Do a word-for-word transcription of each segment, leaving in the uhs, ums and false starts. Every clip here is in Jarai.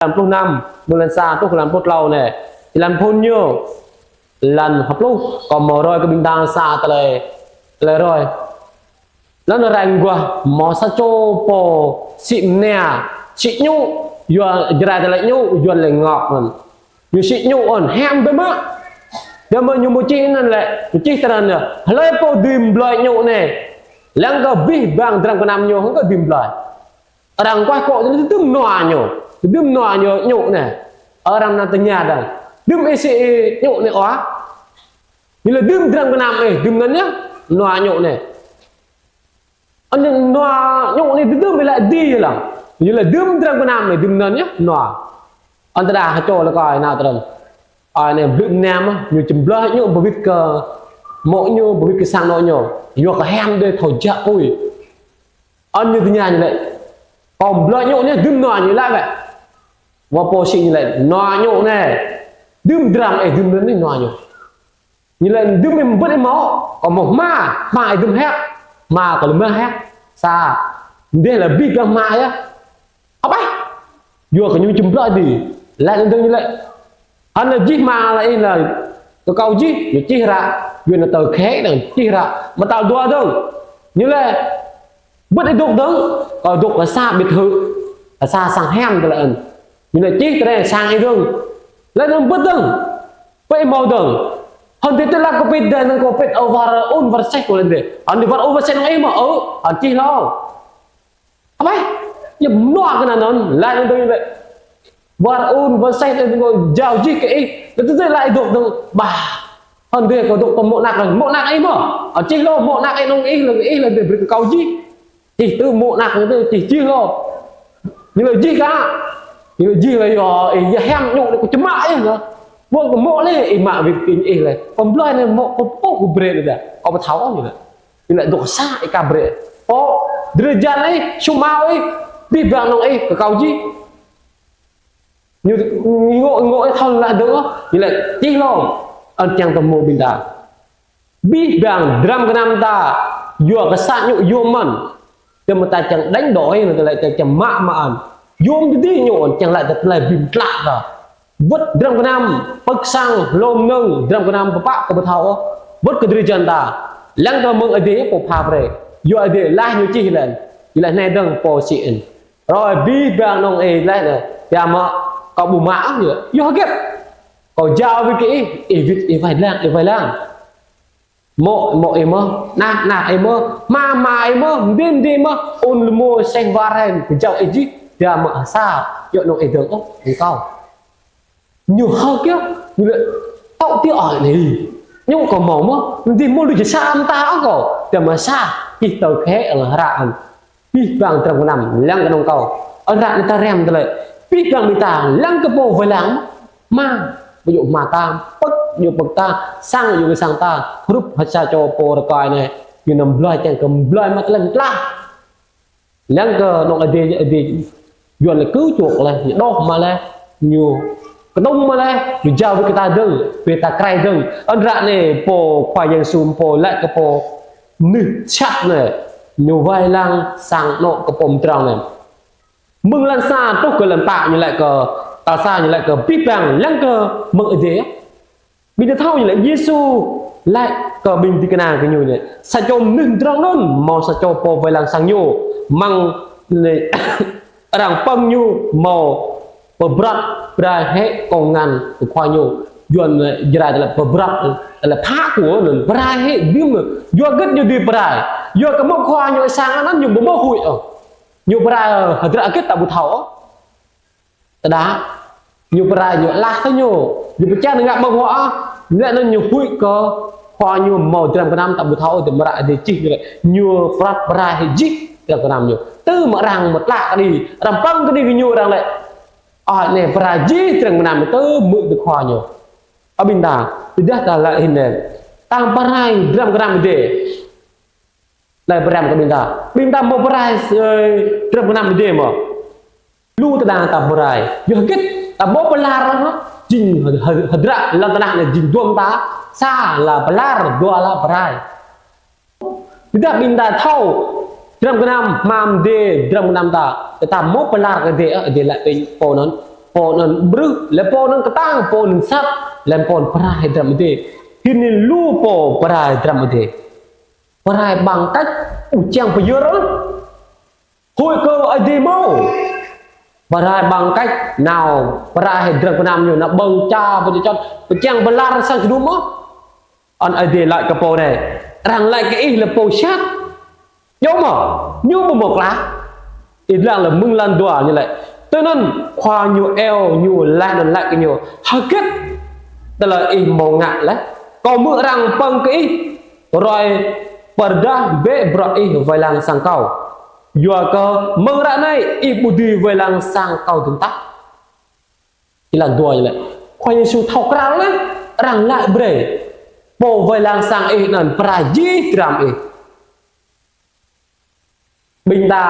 lăn pluh năm, mơ̆ng lăn sa truh kơ lăn pluh klâo anai. Lăn phŭn ñu, lăn pluh, kâo hmâo ruai kơ ƀing ta sa tơlơi, tơlơi ruai. Lăn răng guah, hmâo sa čô pô, sĭ mơnia, sĭ ñu, yua Jrai ta lĕ ñu, yua lĕ ngŏk anŭn. Ñu sĭ ñu anŭn, hiam biă mă. Biă mă ñu hmâo čih anŭn lĕ, ñu čih tơrăn yơh. Hlơi pô dưi blơi ñu anai. Lăng kơ abih bang dram gơnam ñu, hăng kơ dưi blơi. Arăng kuah kŏ tơdơi tơdơi nua ñu. Tơdơi nua ñu, ñu anai. Arăng nao tơña dơ̆ng. Dưm ih sĭ ñu anai ôh. Ñu laĭ dưm dram gơnam ih, dưm anŭn yơh, nua ñu anai. Anŭn nua ñu anai tơdơi ƀu laĭ dĭ lăng. Ñu laĭ dưm dram gơnam ih, dưm anŭn yơh, nua. Anŭn tơdah hơčô lĕ kơ ai nao tơdơi. Ai anai blư̆ mơnam, ñu čem blơi ñu ƀu wĭt kơ mô̆ ñu, ƀu wĭt kơ sang anŏ ñu. Yua kơ hiam đơi thâo jak ui. Anŭn ñu tơña ñu lĕ. Kâo blơi ñu anai dưm nua ñu laĭ wơ̆t. Wơ̆t pô sĭ ñu laĭ, nua ñu anai. Dưm dram ih, dưm anŭn yơh nua ñu. Ñu laĭ dưm ih ƀu ƀuh ih hmâo, kâo hmâo hma, hma ih dưm hĕ, hma kâo lơ̆m hĕ, sa, dêh lĕ abih bang hma yơh. Ăp ih, yua kơ ñu čem blơi dĭ, laĭ anŭn dơ̆ng ñu laĭ. Hơnŭn lĕ jih hma lĕ ih lĕ, kơ kâo jih, ñu čih ră, yua anŭn tơlơi khĕ anŭn čih ră, mơta dua dơ̆ng. Ñu laĭ, ƀuh ih dŏ dơ̆ng, kâo dŏ kơ sa ƀiă hơ̆, kơ sa sang hiam tơlơi anŭn. Ñu laĭ čih tơlơi sang ih dơ̆ng. Laĭ anŭn ƀuh dơ̆ng. Pơ ih hmâo dơ̆ng. Hơnŭn tơlơi kơ pĭt dơ̆ng, anŭn kơ pĭt ơ war un war sĕh kơ lĕ dêh. Anŭn war un war sĕh anŭn ih hmâo ơ, anŭn čih lŏ. Ăp ih, ñu mơnuă kơ anŭn, laĭ anŭn dơ̆ng laĭ. War un war sĕh anŭn kơ jao jih kơ ih. Laĭ tơdơi laĭ dŏ dơ̆ng, bah. Hơnŭn dêh kơ dŏ tơ mô̆ anăk, mô̆ anăk ih hmâo. Anŭn čih lŏ, mô̆ anăk ih anŭn ih, lĕ ih lĕ dêh brơi kơ kâo jih. Čih tơ mô̆ anăk ñu tơ čih, čih lŏ. Ñu laĭ jih kah. Ñu laĭ jih lĕ yua, ih, yua hiam ñu lĕ kơ čơmă ih lĕ. Wơ̆t kơ mô̆ lĕ, ih mă wĭt ih lĕ. Kâo blơi anai mô̆ kâo pô kơ brơi anai dah. Kâo ƀu thâo ñu lĕ. Ñu laĭ dŏ sa ih kah brơi. Pô, drơi jan ih, sum ao ih, abih bang anŏ ih, kơ kâo jih. Ñu, ñu ngŏ, ngŏ ih thâo laĭ dơ̆ng ôh. Ñu laĭ čih lŏ. Anŭn kiăng tơ hmâo ƀing ta. Abih bang dram gơnam ta, yua kơ sa ñu yôm mơ̆n. Tơma ta čang đánh đổi, anŭn tơlơi čang, čang mă mă anŭn. Yôm tơdơi ñu anŭn, čang laĭ tơlơi bim tlă ta. Wơ̆t dram gơnam, pơ̆k sang, hlô mơnơ̆ng, dram gơnam pơpă kơ ƀu thâo ôh. Wơ̆t kơ drơi jan ta. Lăng kơ mơ̆ng Ơi Adai pô pha brơi. Yua Ơi Adai laih ñu čih lĕ. Ñu laĭ anai dơ̆ng pô sĭ anŭn. Ruai abih bang anŏ ih laih anai. Biă mă, kâo ƀu mă ôh ñu. Yua hơget. Kâo jao wĭt kơ ih, ih wĭt, ih wai lăng, ih wai lăng. Mô̆, mô̆ ih mơ̆, anăk, anăk ih mơ̆, hma, hma ih mơ̆, mơdin, mơdin mơ̆, un lơmô sĕh war hen, kơ jao ih jih, biă mă hơsa, yua anŏ ih dơ̆ng ôh, ih kâo. Ñu hơ̆k yơh, ñu laĭ, tŏ tui ơi anai. Ñu kâo hmâo mơ̆, mơdin mơ̆ lu jih sa mơta ôh kâo, biă mă sa, ih tơ khĕ lăng hră anŭn. Abih bang dram gơnam, lăng kơ anŏ kâo. Ơ ră anai ta rem tơlơi. Abih bang ƀing ta, lăng kơ pô wai lăng. Hma, ƀu djơ̆ hma ta, pơ̆k, ƀu djơ̆ pơ̆k ta, sang, ƀu djơ̆ kơ sang ta. Hrup hơsa čô pô rơkơi anai. Ñu anăm blơi čang kơ blơi mă tơlơi tlah. Lăng kơ anŏ Ơi Adai, Ơi Adai. Yuan lĕ kơ čuăk lĕ, ñu đôh mă lĕ, ñu kơdŭng mă lĕ, ñu jao wĭt kơ ta dơ̆ng, wĭt ta krăi dơ̆ng. Anŭn ră anai pô Khua Yang Yêsu pô laĭ kơ pô mơnuih sat anai, ñu wai lăng sang anŏ kơ pô mơdrŏng anai. Mơ̆ng lăn sa truh kơ lăn pă ñu laĭ kơ, tal sa ñu laĭ kơ abih bang lăng kơ mơ̆ng Ơi Adai. Ƀing ta thâo ñu laĭ Yêsu laĭ kơ ƀing ding kơna kơ ñu anai. Sa čô mơnuih mơdrŏng anŭn, hmâo sa čô pô wai lăng sang ñu, mơ̆ng anai arăng pơ̆ng ñu hmâo pơbrăt pơrai hĭ kông ngăn kơ khua ñu. Yuan Jrai tơlơi pơbrăt, tơlơi phă kơ anŭn, pơrai hĭ dưm, yua hơget ñu dưi pơrai. Yua kơ mơ̆ng khua ñu sang anŭn ñu ƀu hmâo huĭ ôh. Ñu pơrai hơdră hơget ta ƀu thâo ôh. Tơdah ñu pơrai ñu alah tơ ñu, ñu pơčan ngă ƀơ̆ng huă, lĕ anŭn ñu huĭ kơ khua ñu hmâo dram gơnam ta ƀu thâo ôh, tơma ră Ơi Adai čih ñu lĕ, ñu pơrăt pơrai hĭ jih dram gơnam ñu. Tơma arăng mă tlă kơđi, arăng pơ̆ng kơđi kơ ñu arăng lĕ. Ơ, anai pơrai jih dram gơnam tơ mơ̆ng tơ khua ñu. Ơ ƀing ta, tơdah ta laĭ hĭn anai. Ta pơrai dram gơnam Ơi Adai. Laĭ pơrăm kơ ƀing ta. Ƀing ta hmâo pơrai, ơ, dram gơnam Ơi Adai mơ̆. Lu tơdang ta pơrai. Yua hơget ta hmâo pơlar hă? Jing hơ-, hơ-, hơdră lŏn tơnah anai jing duăm ta. Sa lah pơlar, dua lah pơrai. Tơdah ƀing ta thâo dram gơnam, hmâo Ơi Adai dram gơnam ta. Tơdah hmâo pơlar kơ Ơi Adai, ơ, Ơi Adai laĭ pơ pô anŭn. Pô anŭn bruă, lĕ pô anŭn kơtang, pô anŭn sat, lĕ pô anŭn pơrai dram Adai. Hĭn anai lu pô pơrai dram Adai. Pơrai bằng cách ƀu čang pơyơr ôh. Huĭ kơ Adai mơ̆. Pơrai bằng cách nao pơrai dram gơnam ñu, nao ƀơ̆ng ča, ƀơ̆ng ča čŏt, ƀu čang pơlar sang jơnum ôh. Anŭn Adai laĭ kơ pô anai: Arăng laĭ kơ ih lĕ pô sat. Yua mơ̆, ñu ƀu mơak lah. Ih lăng lĕ mơ̆ng lăn dua ñu laĭ. Tui anŭn khua ñu iâu ñu laih anŭn laĭ kơ ñu: Hơget tơlơi ih hmâo ngă laih? Kâo hmư̆ arăng pơ̆ng kơ ih ruai pơrơđah bĕ bruă ih wai lăng sang kâo. Yua kơ mơ̆ng ră anai ih ƀu dưi wai lăng sang kâo dơ̆ng tah. Ih lăng dua ñu laĭ. Khua Yêsu thâo krăn laih, arăng laĭ brơi pô wai lăng sang ih anŭn pơrai jih dram ih. Ƀing ta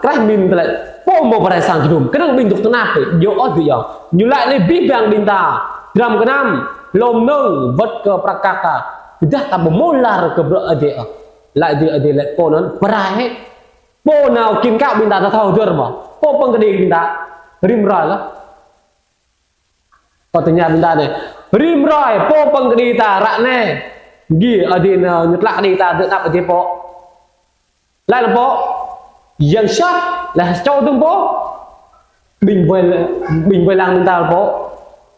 krah min tơlơi pô hmâo pơrai sang jơnum, kơnơ̆ng ƀing dŏ tơnap ih, yua ôh tui yơh. Ñu laĭ anai abih bang ƀing ta, dram gơnam, lŏm nơ̆ng, wơ̆t kơ prăk kăk ta. Tơdah ta ƀu hmâo lar kơ bruă Adai ôh. Laĭ Adai, Adai laĭ pô anŭn pơrai hĭ. Pô nao kin kă ƀing ta, ta thâo dơ̆r mơ̆. Pô pơ̆ng kơđi ƀing ta, rĭm hrơi lah. Kâo tơña ƀing ta anai. Rĭm hrơi, pô pơ̆ng kơđi ta ră anai. Gih, Adai anŭn ñu tlaih kơđi ta, dŏ tơnap Adai pô. Laih anŭn pô. Yang sat, laih čô dơ̆ng pô. Ƀing wai, ƀing wai lăng ƀing ta pô.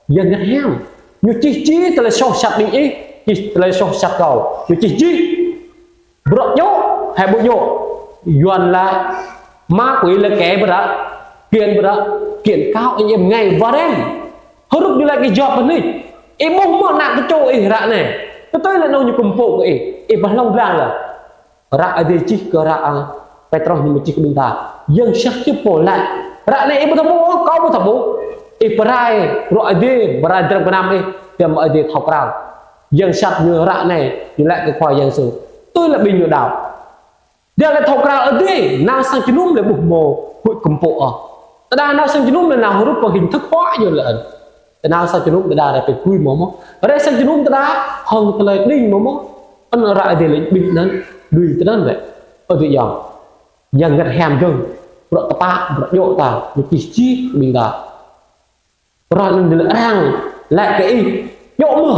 Yang ngăt hiam. Ñu čih čih tơlơi soh sat ƀing ih, čih tơlơi soh sat kâo. Ñu čih čih. Bruă djơ̆, hai ƀu djơ̆. Yuan laĭ, ma quỷ laĭ kẻ bruă, kiện bruă, kiện cáo anh em ngày và đêm. Hrup ñu laĭ kơ Yôp anai. Ih ƀuh mơ̆ ană kơčô ih ră anai. Tơtui laĭ anŭn ñu kơmpŏk kơ ih. Ih ƀu hlŏng lar laih. Ră Adai čih kơ ră, a, Pêtrôs ñu mơ̆ čih kơ ƀing ta. Yang sat čih pô laĭ. Ră anai ih ƀu thâo ƀuh, kâo ƀu thâo ƀuh. Ih pơrai, bruă Adai, pơrai dram gơnam ih, tơdah mơ̆ Adai thâo krăn. Yang sat ñu ră anai, ñu laĭ kơ Khua Yang Yêsu. Tui laĭ ƀing ñu đaŏ. Tơdah laĭ thâo krăn Adai, nao sang jơnum lĕ ƀu hmâo huĭ kơmpŏk ôh. Tơdah nao sang jơnum lĕ nao hrup pơ hình thức hóa ñu lĕ. Tơdah nao sang jơnum tơdah rai pơkui hmâo mơ̆. Rai sang jơnum tơdah hŏng tơlơi đing hmâo mơ̆. Anŭn ră Adai laĭ ƀing anŭn, lui tơnăn lĕ. Ơ tui yơh. Yang ngăt hiam dơ̆ng, bruă tơpă, bruă djơ̆ ta, ñu čih čih ƀing ta. Ră anŭn ñu laĭ arăng, laĭ kơ ih, djơ̆ mơ̆,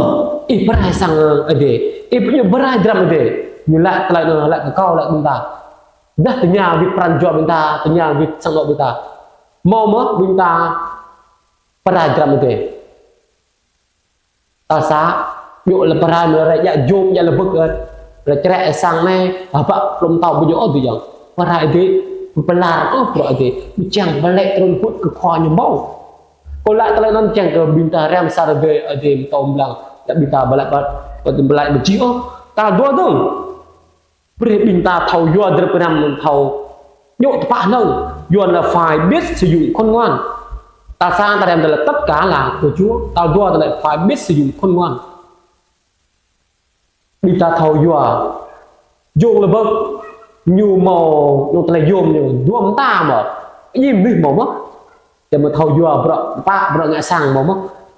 ih pơrai sang Adai, ih pơrai dram Adai. Ñu laĭ tơlơi anŭn laĭ kơ kâo, laĭ ƀing ta. Tơdah tơña wĭt pran jua ƀing ta, tơña wĭt sang anŏ ƀing ta. Hmâo mơ̆ ƀing ta pơrai dram Adai. Tal sa, djơ̆ lĕ pơrai mơ̆ rai djă jum djă lơbơ̆k ơ̆t. Rai črĕ sang anai, hơbă plŏm tâo ƀu djơ̆ ôh tui yơh. Pơrai Adai, pơlar ôh bruă Adai. Ƀu čang pơlĕ trŭn huĭ kơ khua ñu hmâo. Kâo laĭ tơlơi anŭn čang kơ ƀing ta răm sa rơbê Adai mơtô mơblang. Djă ƀing ta ƀu laĭ ƀă, ƀu laĭ ƀu čih ôh. Tal dua dơ̆ng. Brơi ƀing ta thâo yua dram gơnam thâo djơ̆ tơpă hnơ̆ng. Yuan laĭ phải biết sử dụng khôn ngoan. Tal sa ta răm tơlơi tất cả là của Chúa. Tal dua tơlơi phải biết sử dụng khôn ngoan. Ƀing ta thâo yua. Jông lơbơ̆k ñu hmâo, ñu tơlơi yôm ñu, yôm ta mơ̆. Ñu mơnuih hmâo mơ̆. Tơdah mơ̆ thâo yua bruă pă, bruă ngă sang hmâo mơ̆.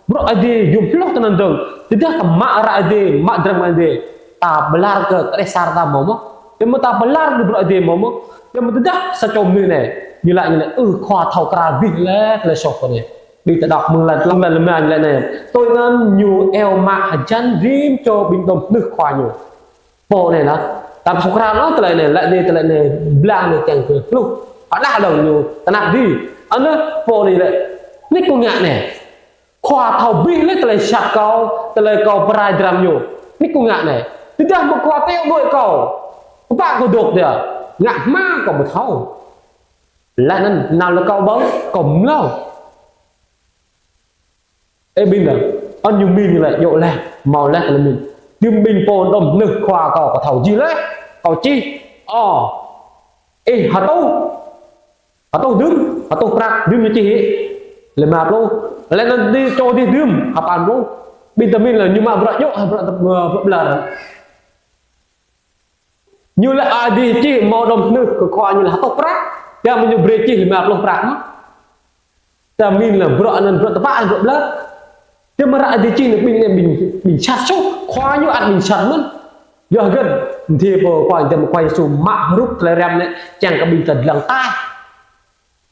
Bruă Adai yôm hloh tơnăn dơ̆ng. Tơdah ta mă ră Adai, mă dram Adai. Ta pơlar kơ kơđeh asar ta hmâo mơ̆. Tơdah mơ̆ ta pơlar kơ bruă Adai hmâo mơ̆. Tơdah mơ̆ tơdah sa čô mơnuih anai. Ñu laĭ, ñu laĭ, ơ, khua thâo krăn abih lĕ tơlơi soh kâo anai. Ƀing ta đŏk mơ̆ng lăn, lăn lơma ñu laĭ anai. Tui anŭn ñu iâu mă hơjăn rĭm čô ƀing dŏm hnưh khua ñu. Pô anai lah. Ta thâo krăn ôh tơlơi anai, laĭ anai, tơlơi anai, blang anai čang kơ hluh. Hơđah dơ̆ng ñu tơnap đĭ. Anŭn pô anai laĭ. Anai kâo ngă anai. Khua thâo abih lĕ tơlơi sat kâo, tơlơi kâo pơrai dram ñu. Anai kâo ngă anai. Tơdah mơ̆ khua teo đuaĭ kâo. Kơpă kâo dŏ tơdah. Ngă hmua kâo ƀu thâo. Laih anŭn nao lĕ kâo ƀơ̆ng, kâo mlâo. Ơ ƀing ta, anŭn ñu min ñu laĭ djơ̆ laih, hmâo laih tơlơi min. Tơm ƀing pô dŏm hnưh khua kâo, kâo thâo jih laih, kâo čih. Ơ, ih hơtuh, hơtuh dưm, hơtuh prăk dưm ñu čih hĭ. Lima pluh. Laih anŭn dih čô dih dưm, sapăn pluh. Ƀing ta min laĭ ñu mă bruă djơ̆, bruă, bruă pơlar. Ñu laĭ Adai čih hmâo dŏm hnưh kơ khua ñu laĭ hơtuh prăk. Tơdah mơ̆ ñu brơi čih lima pluh prăk mơ̆. Tơdah min laĭ bruă anŭn bruă tơpă bruă pơlar. Tơdah mơ̆ ră Adai čih anŭn ƀing anai ƀing, ƀing sat soh, khua ñu ăt ƀing sat mơ̆n. Yua hơget, mơ̆ tơdah pô khua, tơdah mơ̆ Khua Yêsu mă hrup tơlơi răm anai, čang kơ ƀing ta dlăng taih.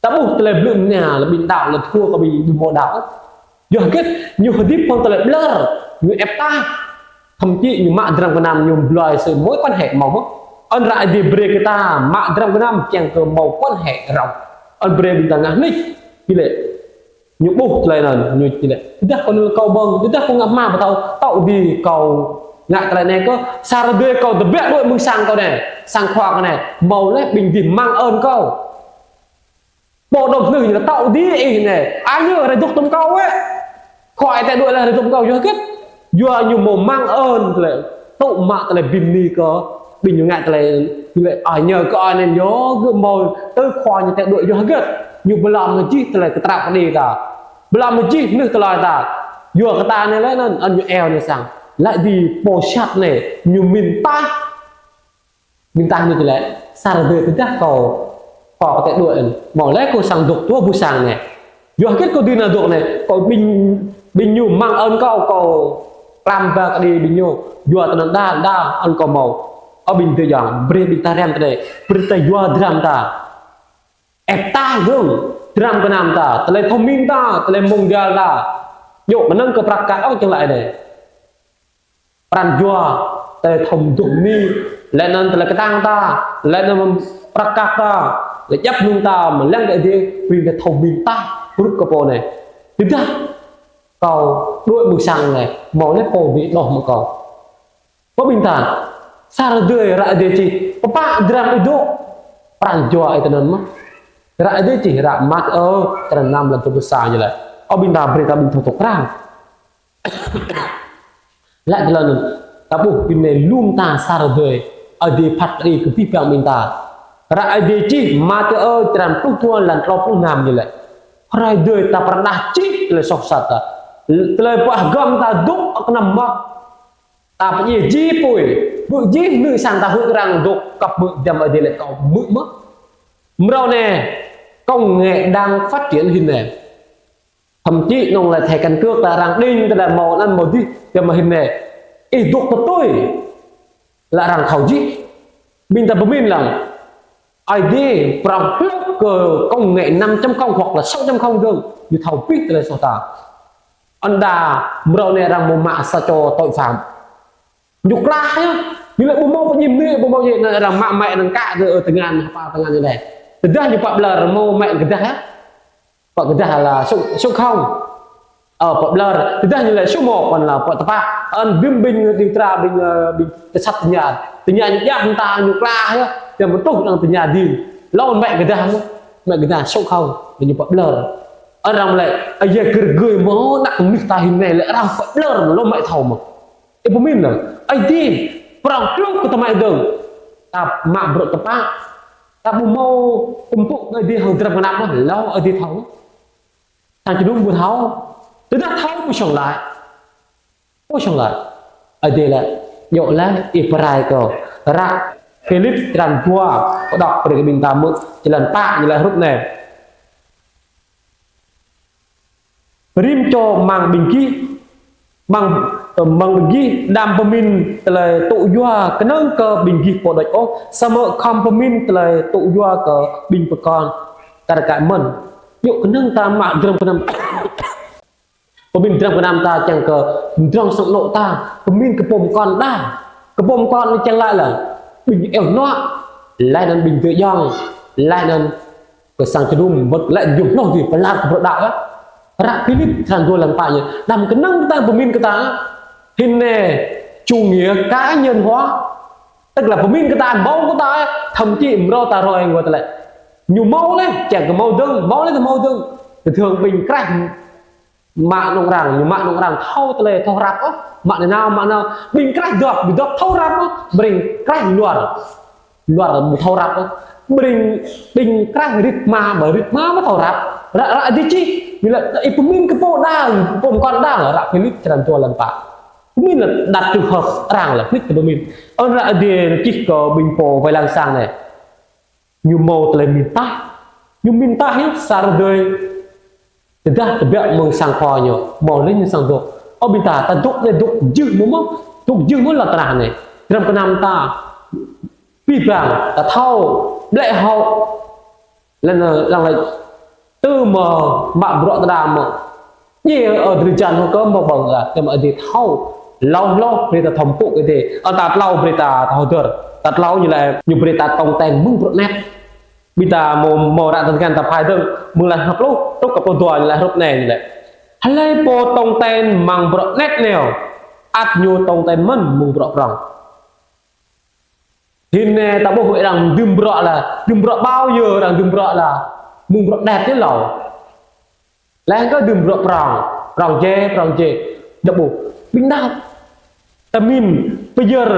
Ta ƀuh tơlơi blư̆ mơnia lĕ ƀing đaŏ lĕ thua kơ ƀing ƀu hmâo đaŏ. Yua hơget? Ñu hơdip hăng tơlơi ƀlŏr, ñu ĕp tah. Thậm chí ñu mă dram gơnam ñu blơi sơ mối quan hệ hmâo mơ̆n. Ơn ră Ơi Adai brơi kơ ta mă dram gơnam kiăng kơ hmâo quan hệ rŏng. Ơn brơi ƀing ta ngă nik. Či lĕ ñu ƀuh tơlơi anŭn, ñu či lĕ: Tơdah kâo nao kâo ƀơ̆ng, tơdah kâo ngă hmua pơtâo, tŏ dih kâo ngă tơlơi anai kơ, sa rơdơi kâo tơbiă đuaĭ mơ̆ng sang kâo anai, sang khua kâo anai, hmâo laih ƀing dih mang ơn kâo. Pô dŏ hnưh ñu laĭ: Tŏ dih ih anai, anai rai dŏ tŏm kâo wơ̆t. Khua ih tĕ đuaĭ laih rai dŏ tŏm kâo, yua hơget? Yua ñu hmâo mang ơn tơlơi, tŭ mă tơlơi bĭn ni kơ ƀing ñu ngă tơlơi, ñu laĭ: Ơ, ñu kơ ơi anŭn yơh, gơ̆ hmâo tơ khua ñu tĕ đuaĭ yua hơget? Ñu ƀlŏm mơ̆ jih tơlơi kơtrăp kơđi ta. Ƀlŏm mơ̆ jih hnưh tơlơi ta. Yua kơ ta anai laih anŭn, anŭn ñu iâu anai sang. Laĭ dih pô sat anai, ñu min tah. Min tah ñu či laĭ: Sa rơdơi tơdah kâo, kâo tĕ đuaĭ anŭn, hmâo laih kâo sang dŏ tui ƀuh sang anai. Yua hơget kâo dưi nao dŏ anai, kâo ƀing, ƀing ñu mang ơn kâo, kâo klăm ba kơđi ƀing ñu, yua tơnăn đa, đa ơn kâo hmâo. Ơ ƀing adơi ayŏng, brơi ƀing ta răm tơdơi, brơi ta yua dram ta. Ĕp tah dơ̆ng, dram gơnam ta, tơlơi thâo min ta, tơlơi mông găl ta. Yua kơnơ̆ng kơ prăk kăk ôh čang laĭ anai. Pran jua, tơlơi thâo dŏ ni, laih anŭn tơlơi kơtang ta, laih anŭn prăk kăk ta, laih djŏp mơ̆ng ta, mơ̆ lăng kơ dih, ƀing ta thâo min tah, brŭt kơ pô anai. Tơdah kâo đuaĭ mơ̆ng sang anai, hmâo laih pô dih dŏ mă kâo. Pô ƀing ta, sa rơdơi ră Ơi Adai čih, pơpă dram ih dŏ, pran jua ih tơnăn mơ̆n. Ră Ơi Adai čih, ră Mathiơ, ơ, črăn năm lăm tơpul sa ñu laĭ. Ơ ƀing ta brơi ta ƀing thâo tŏk răng. Laĭ tơlơi anŭn, ta ƀuh ƀing anai lŏm ta sa rơdơi, Ơi Adai phat kơđi kơ abih bang ƀing ta. Ră Ơi Adai čih, Mathiơ, ơ, črăn pluh dua lăn klâo pluh năm ñu laĭ. Hrơi rơdơi ta pơrơđah čih tơlơi soh sat ta. Tơlơi pơgăm ta dŏ kơnăm mơ̆n. Ta pơdjai jih apui, bư̆ jih hnưh sang ta hơ̆k arăng dŏ kăp hmư̆ dram Ơi Adai lĕ kâo hmư̆ mơ̆n. Mrâo anai, công nghệ đang phát triển hin anai. Thậm chí nong lĕ thẻ căn cước ta arăng đing ta lĕ hmâo anŭn hmâo dih, dram hin anai. Ih dŏ tơtui. Lĕ arăng thâo jih. Ƀing ta pơmin lăng. Ơi Adai prŏng hlŭk kơ công nghệ năm chấm không hoặc là sáu chấm không dơ̆ng. Ñu thâo abih tơlơi soh ta. Ơn đa mrâo anai arăng hmâo mă sa čô tội phạm. Ñu klah yơh. Ñu lĕ ƀu hmâo pơñim anai, ƀu hmâo ñu anŭn arăng mă mă anŭn kă kơ, ơ, tơngan, hơpa tơngan ñu anai. Tơdah ñu pă ƀlŏr hmâo mă kơdah yơh. Pă kơdah lĕ số, số không. Ơ, pă ƀlŏr. Tơdah ñu lĕ số một, kơnơ̆ng lĕ pă tơpă. Ơn ƀing ƀing điều tra ƀing, ơ, ƀing cảnh sát tơña. Tơña ñu djăp mơta ñu klah yơh. Ñu mă truh anŭn tơña dih. Lŏm mă kơdah mơ̆n. Mă kơdah số không. Ñu pă ƀlŏr. Ơn arăng lĕ, ơ, yơh kơ rơgơi mơ̆ đăk mih ta hin anai lĕ arăng pă ƀlŏr lŏm mă thâo mơ̆n. Ih pơmin lăng, Ơi Adai prŏng hlŭk kơ tơmai dơ̆ng. Ta mă bruă tơpă. Ta ƀu hmâo tơmpŭ kơ Ơi Adai hăng dram gơnam mơ̆n, hlâo Ơi Adai thâo. Sang jơnum ƀu thâo. Tơdah thâo ƀu song laĭ. Ƀu song laĭ. Ơi Adai laĭ, djơ̆ laih, ih pơrai kâo. Ră Philip črăn dua, kâo đŏk brơi kơ ƀing ta hmư̆, črăn pă ñu laĭ hrup anai. Rĭm čô amăng ƀing gih, amăng, amăng ƀing gih, đăm pơmĭn tơlơi tŭ yua kơnơ̆ng kơ ƀing gih pô đôč ôh, samơ̆ khŏm pơmĭn tơlơi tŭ yua kơ ƀing pơkŏn kar kaĭ mơ̆n. Yua kơnơ̆ng ta mă dram gơnam. Pơmĭn dram gơnam ta kiăng kơ mơdrŏng sang anŏ ta, pơmĭn kơ pô pơkŏn đa. Kơ pô pơkŏn čang laĭ lăng. Ƀing iâu nuă, laih anŭn ƀing tơ jŏng, laih anŭn kơ sang jơnum, wơ̆t lĕ jum hloh dih pơlar kơ bruă đaŏ yơh. Ră Philip črăn dua lăn pă ñu. Đăm kơnơ̆ng ta pơmĭn kơ ta. Hin anai, chủ nghĩa cá nhân hóa. Tức là pơmĭn kơ ta, hmâo kơ ta, thậm chí mrâo ta roi ngă tơlơi. Ñu hmâo laih, čang kơ hmâo dơ̆ng, hmâo laih tơ hmâo dơ̆ng. Tơdang ƀing kraih mă nong arăng, ñu mă nong arăng thâo tơlơi thâo răp ôh, mă anai nao, mă anai nao, ƀing kraih dŏp, ƀing dŏp thâo răp ôh, ƀing kraih luar, luar ƀu thâo răp ôh, ƀing, ƀing kraih rĭt hma, ƀing rĭt hma mơ̆ thâo răp, ră, ră Ơi Adai čih, ñu laĭ, ih pơmĭn kơ pô đa, pô pơkŏn đa, ră Philip črăn dua lăn pă. Pơmĭn lĕ đặt trường hợp arăng lĕ, Philip kơ pơmĭn. Ơn ră Ơi Adai čih kơ ƀing pô wai lăng sang anai. Ñu hmâo tơlơi mĭn tah. Ñu mĭn tah yơh, sa rơdơi. Tơdah tơbiă mơ̆ng sang khua ñu, hmâo laih ñu sang dŏ. Ơ ƀing ta, ta dŏ anai dŏ jưh mơ̆ mơ̆, dŏ jưh mơ̆ lŏn tơnah anai. Dram gơnam ta, abih bang, ta thâo, ƀlĕ hŏ. Lĕ anŭn, lăng lĕ, Tơ mơ̆ mă bruă tơdah mơ̆. Ñu ơ drơi jan hơkơ mơ̆ ƀơ̆ng gah, tơ mơ̆ Ơi Adai thâo. Hlâo hlâo brơi ta thâo pŭ kơ Ơi Adai. Ơ ta hlâo brơi ta thâo dơr. Ta hlâo ñu lĕ, ñu brơi ta tong ten mơ̆ng bruă anet. Ƀing ta mơ̆, mơ̆ ră tơngan ta phai dơ̆ng, mơ̆ng lăn pluh, truh kơ pluh dua ñu lĕ hrup anai ñu lĕ. Hlơi pô tong ten mơ̆ng bruă anet neo, ăt ñu tong ten mơ̆n mơ̆ng bruă prŏng. Hơnai ta ƀuh arăng dưm bruă lah, dưm bruă ƀâo yơh arăng dưm bruă lah, mơ̆ng bruă anet yơh hlâo. Lĕ kơ dưm bruă prŏng, prŏng jĕ, prŏng jĕ. Djŏp ƀuh. Ƀing đah. Ta min pơyơr.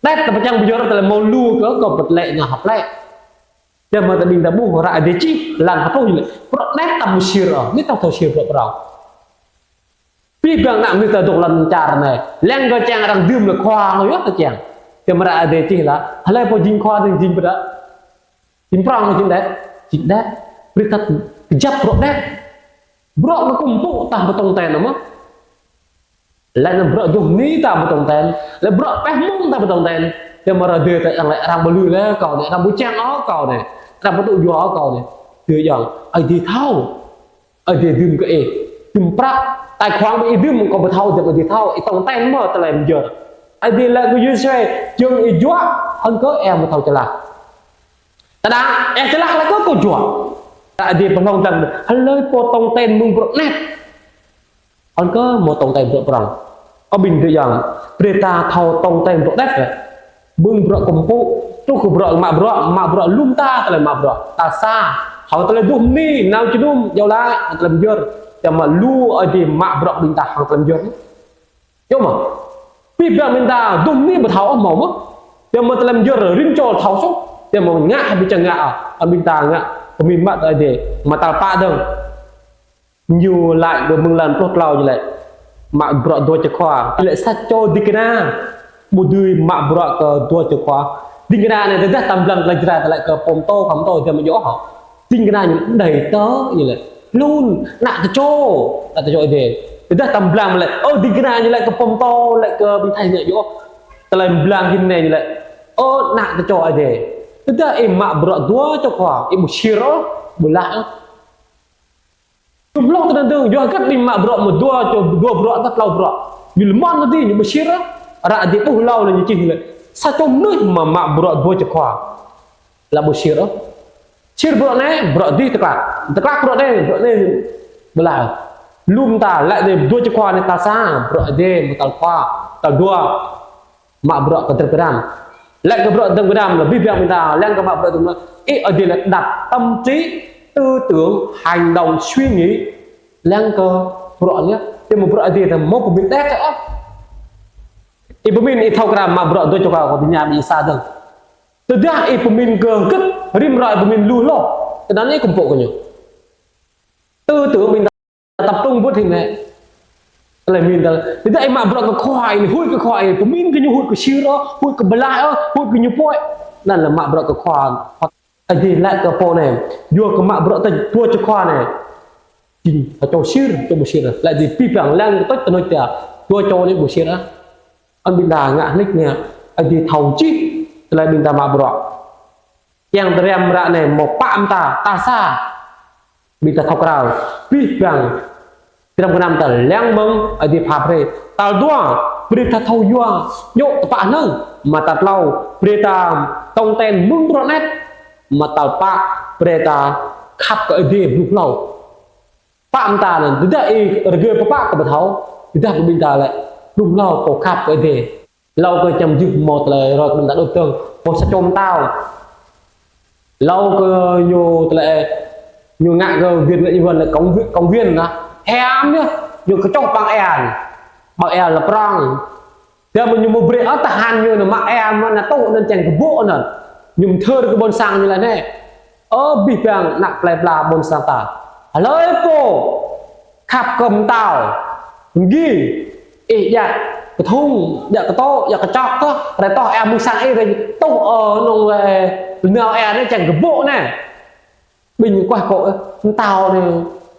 Anet ta pơčang pơyơr ta lĕ mơ̆ lu kơ, kơ pơtlĕ ñu hăp lĕ. Tơ mơ̆ ta ƀing ta ƀuh ră Ơi Adai čih, lăn hơpŭ ñu lĕ. Bruă anet ta ƀu sir ôh, ñu ta thâo sir bruă prŏng. Abih bang ană mơnuih ta dŏ lŏn čar anai. Lăng kơ čang arăng dưm lĕ khua hlâo yơh ta čang. Tơ mơ̆ ră Ơi Adai čih lah, hlơi pô jing khua dơ̆ng jing pơđăt. Jing prŏng jing anet, jing anet. Brơi ta kơjăp bruă anet. Bruă kơ kơkuh pơpŭ ta ƀu tong ten mơ̆n. Lĕ anŭn bruă djŏp anai ta ƀu tong ten. Lĕ bruă pĕh mơ̆ng ta ƀu tong ten. Tơ mơ̆ ră Ơi Adai ta čang lĕ arăng ƀu lui lĕ kâo anai, arăng ƀu čang ôh kâo anai, arăng ƀu tŭ yua kâo anai. Tui yơh, Ơi Adai thâo. Ơi Adai dưm kơ ih, dưm prăk, tài khoản ƀing ih dưm kâo ƀu thâo, dưm Ơi Adai thâo, ih tong ten mơ̆ tơlơi mơyơr. Ơi Adai laĭ kơ Yôsuê, jơ̆ng ih juă, hăng kơ ih ƀu thâo čơlah. Tơdah ih čơlah laĭ kơ kâo juă. Ơi Adai pơhlŏng dơ̆ng, hlơi pô tong ten mơ̆ng bruă anet. Hăng kơ mơ̆ tong ten bruă prŏng. Ơ ƀing adơi ayŏng, brơi ta thâo tong ten bruă anet. Mơ̆ng bruă kơkuh pơpŭ, truh kơ bruă mă bruă, mă bruă lŏm ta tơlơi mă bruă. Tal sa, hăng tơlơi djŏp anai, nao jơnum, djŏp laih, tơlơi mơyơr. Tơ mơ̆ lu Ơi Adai mă bruă ƀing ta hăng tơlơi mơyơr. Yơh mơ̆. Abih bang ƀing ta, djŏp anai ƀu thâo ôh mơ̆ mơ̆. Tơ mơ̆ tơlơi mơyơr, rĭm čô thâo soh. Tơ mơ̆ ngă, ƀu čang ngă, ơ ƀing ta ngă, pơmĭn mă Ơi Adai, mă tal pă dơ̆ng. Ñu laĭ kơ mơ̆ng lăn pluh klâo ñu laĭ. Mă bruă dua čô khua. Ñu laĭ sa čô ding kơna. Ƀu dưi mă bruă kơ dua čô khua. Ding kơna anai tơdah ta blang tơlơi Jrai ta laĭ kơ pô pơtô, khua pơtô, tơ mơ̆ djơ̆ ôh. Ding kơna ñu đei tơ, ñu laĭ. Hlun, ană tơčô, ană tơčô Ơi Adai. Tơdah ta blang laĭ, ơ ding kơna ñu laĭ kơ pô pơtô, laĭ kơ ƀing Thái ñu djơ̆ ôh. Tơlơi blang hĭn anai ñu laĭ. Ơ ană tơčô Ơi Adai. Tơdah ih mă bruă dua čô khua, ih ƀu sir ôh, ƀu laĭ ôh. Tŭ hlâo tơdang dơ̆ng, yua hơget ƀing mă bruă mơ̆ dua čô, dua bruă tơ klâo bruă. Ñu lơmon tơdơi ñu ƀu sir, ră Ơi Adai ƀuh hlâo lĕ ñu čih lĕ. Sa čô mơnuih mă, mă bruă dua čô khua. Laĭ ƀu sir ôh. Sir bruă anai, bruă dih tơklă. Tơklă bruă anai, bruă anai ƀu laĭ. Lŏm ta, laĭ dih dua čô khua anai tal sa, bruă Ơi Adai, mơ̆ tal khua, tal dua. Mă bruă kơdrăp kơdrăm. Lĕ kơ bruă kơdrăp kơdrăm, abih bang ƀing ta, lăng kơ mă bruă kơdrăp kơdrăm. Ih Ơi Adai laĭ đặt tâm trí, tư tưởng, hành động, suy nghĩ. Lăng kơ bruă anai, tơ mơ̆ bruă Ơi Adai ta mơ̆ pơmĭn đĕ kơ ôh. Ih pơmĭn ih thâo krăm mă bruă dua čô khua kơ ƀing ñu ƀing sa dơ̆ng. Tơdah ih pơmĭn kơ hơget, rĭm hrơi ih pơmĭn lu hlâo. Tơdah anai kơkuh pơpŭ kơ ñu. Tư tưởng ƀing ta Tập trung bớt hĭ mĕ. Tơlơi min tơlơi. Tơdah ih mă bruă kơ khua ih, huĭ kơ khua ih, pơmĭn kơ ñu huĭ kơ sir ôh, huĭ kơ bơlai ôh, huĭ kơ ñu pơhiăp. Anŭn lĕ mă bruă kơ khua. Ơi Adai laĭ kơ pô anai. Yua kơ mă bruă tơ dua čô khua anai. Jing, čô sir, čô ƀu sir. Laĭ Ơi Adai pơhiăp lăng kơ tơč tơnuč ta. Dua čô anai ƀu sir ah. Anŭn ƀing ta ngă nik anai. Ơi Adai thâo čih. Tơlơi ƀing ta mă bruă. Kiăng tơriam ră anai mơ̆ pă mơta, tal sa. Ƀing ta thâo krăn, abih bang. Tơriam gơnam ta lăng mơ̆ng, Ơi Adai pha brơi. Tal dua, brơi ta thâo yua, djơ̆ tơpă hnơ̆ng, mă tal klâo, brơi ta tong ten mơ̆ng bruă anet, mă tal pă, brơi ta khăp kơ Ơi Adai blung hlâo. Pă mơta anŭn, tơdah ih rơgơi pơpă kơ ƀu thâo, tơdah kơ ƀing ta lĕ, blung hlâo pô khăp kơ Ơi Adai. Hlâo kơ čăm jưh mơ̆ tơlơi rơi kơ ƀing ta đôč dơ̆ng, pô sa čô mơtao. Hlâo kơ ñu tơlơi, ñu ngă kơ Việt Nam lĕ ñu wăn lĕ công viên, công viên anŭn. Hiam yơh, ñu kơčŏh ƀăng ea. Ƀăng ea lĕ prŏng. Tơdah mơ̆ ñu mơ̆ brơi ôh tơhan ñu anŭn mă ea mơ̆ anŭn tŭ anŭn čang kơƀô̆ anŭn. Ñu mơthơr kơ ƀôn sang ñu laĭ anai. Ơ abih bang ană plơi pla ƀôn sang ta. Hlơi pô khăp kơ mơtao. Gih, ih djă kơthŭng, djă kơtŏ, djă kơčŏk kơ, rai tŏh ea mơ̆ng sang ih rai tŭ, ơ, anŭn rai, nao ea anai čang kơƀô̆ anai. Ƀing ñu kuah kơ, ơ, mơtao anai,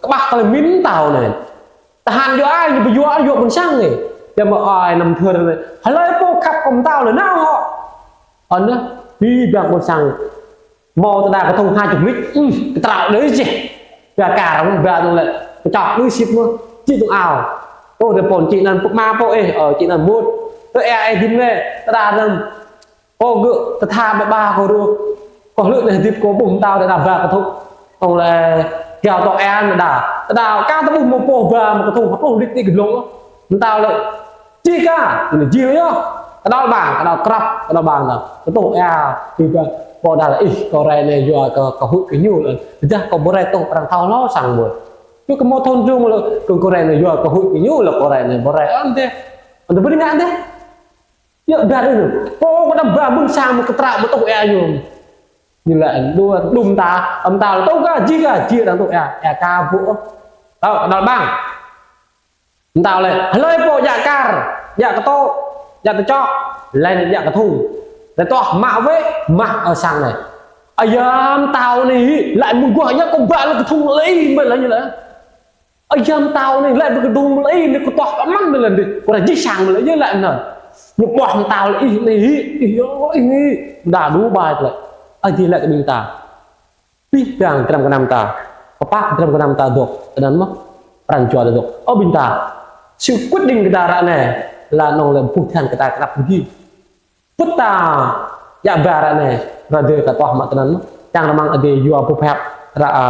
kơƀah tơlơi min mơtao anai. Tơhan yua ai, ñu ƀu yua ai, yua ƀôn sang anai. Tơdah mơ̆ ai anŭn mơthơr anai. Hlơi pô khăp kơ mơtao lĕ nao hŏ. Anŭn, abih bang ƀôn sang. Mơ̆ tơdah kơthŭng ha čŭk mĭt, ưm, kơtrâo đơi jĕ. Ba kar, ba anŭn lĕ, pơčŏk đuaĭ sĭt mơ̆n, či tŭng ao. Ôh, rơpôn či anŭn pơkma pô ih, ơ, či anŭn mŭt. Tơ ea ih dĭm lĕ, tơdah anŭn. Kâo gơ̆ tơtha ba ba kâo rơ̆. Kâo hlư̆ anai hơdip kâo ƀuh mơtao tơdah ba kơthŭng. Tong lĕ, gao tŏ ea anŭn đa. Tơdah ka tơƀuh mơ̆ pô ba mơ̆ kơthŭng, hơpluh lit ti kơdlông. Mơtao lĕ, či ka, anŭn či lĕ yơh. Kơdal bang, kơdal krăp, kơdal bang anŭn. Kơtuh ea, či ba, pô đa lĕ, ih, kâo rai anai yua kơ, kơ huĭ kơ ñu lĕ. Tơdah kâo ƀu rai tuh arăng thâo hlâo sang mơ̆n. Yua kơ mơ̆ thun jung lĕ, kơ kâo rai anai yua kơ huĭ kơ ñu lĕ kâo rai anai ƀu rai. Ơ, anŭn dêh. Anŭn dêh ƀu djơ̆ ngă dêh. Yua ƀiă anŭn. Pô kơ đăm ba mơ̆ng sang mơ̆ kơtrăk mơ̆ tuh ea ñu. Ñu lĕ đua đum ta, ăm ta lĕ tuh ka, či ka, či arăng tuh ea, ea ka ƀu. Tŏ, kơdal bang. Mơtao lĕ, hlơi pô djă kar, djă kơtŏ, djă tơčŏk, laih anŭn djă kơthŭng. Lĕ tuh mă wĕ, mă ơ sang anai. Ayăm mơtao anai hĭ, laĭ mơguah yơh kâo ba lĕ kơthŭng lĕ ih, mơ̆ laĭ ñu lĕ. Ayăm mơtao anai, laĭ ƀu kơdŭng lĕ ih, anai kâo tuh kơ mơ̆n anai lĕ anai. Kâo rai jih sang mơ̆ lĕ yơh laĭ anŭn. Ñu ƀuh mơtao lĕ ih anai hĭ, ih yơh, ih anai hĭ. Đa đu ƀai lĕ. Ơ, dih laĭ kơ ƀing ta. Pih pang dram gơnam ta, pơpă dram gơnam ta dŏ, tơnăn mơ̆, pran jua ta dŏ. Ơ ƀing ta, sự quyết định kơ ta ră anai, lĕ anŭn lĕ ƀuh tơhan kơ ta krăp ƀu djơ̆. Pŭt ta, djă ba ră anai, ră dêh ta tuh mă tơnăn mơ̆, čang rơmang Adai yua pơphăp, ră, a,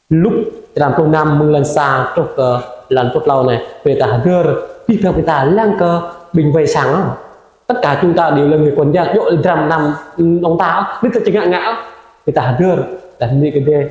Luk, črăn pluh năm mơ̆ng lan sa truh kơ lan pluh klâo anai, brơi ta hơdơr, pih pang brơi ta lăng kơ ƀing wai sang ôh. Tất cả chúng ta đều là người con dân, djŏ dram gơnam, ưm, ông ta, ƀing ta či ngă ngă, ƀing ta hơdơr, đah mơni kơ dêh,